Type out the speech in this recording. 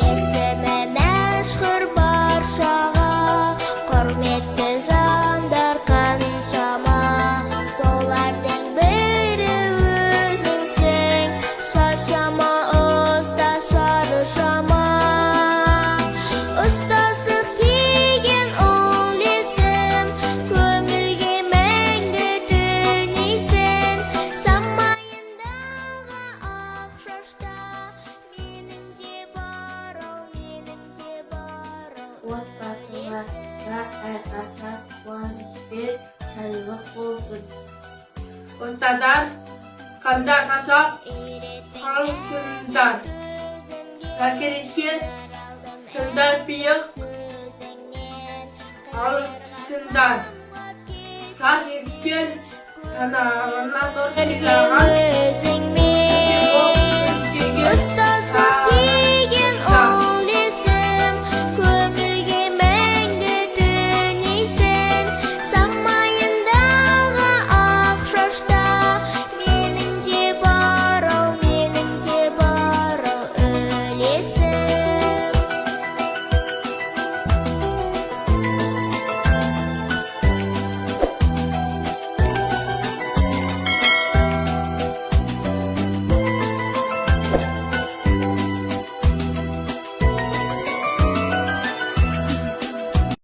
Есімі мәшһүр баршаға, құрметті жандар қаншама, солардың бірі өзіңсің. Шаршама, ұстаз, шаршама. Ұстаздық деген ол есім көңілге мәңгі түнейсің. Самайындағы ақ шашта менің де бар ау, менің де бар ау. Отбасыңа әрқашан қуаныш пен шаттық болсын. Ортадан қанда жасап Үйреттің қалыпсыңдар. Шәкіртке сындар биік сөзіңнен алыпсыңдар. Жарқ еткен санағына нұр бірге сыйлаған өзің.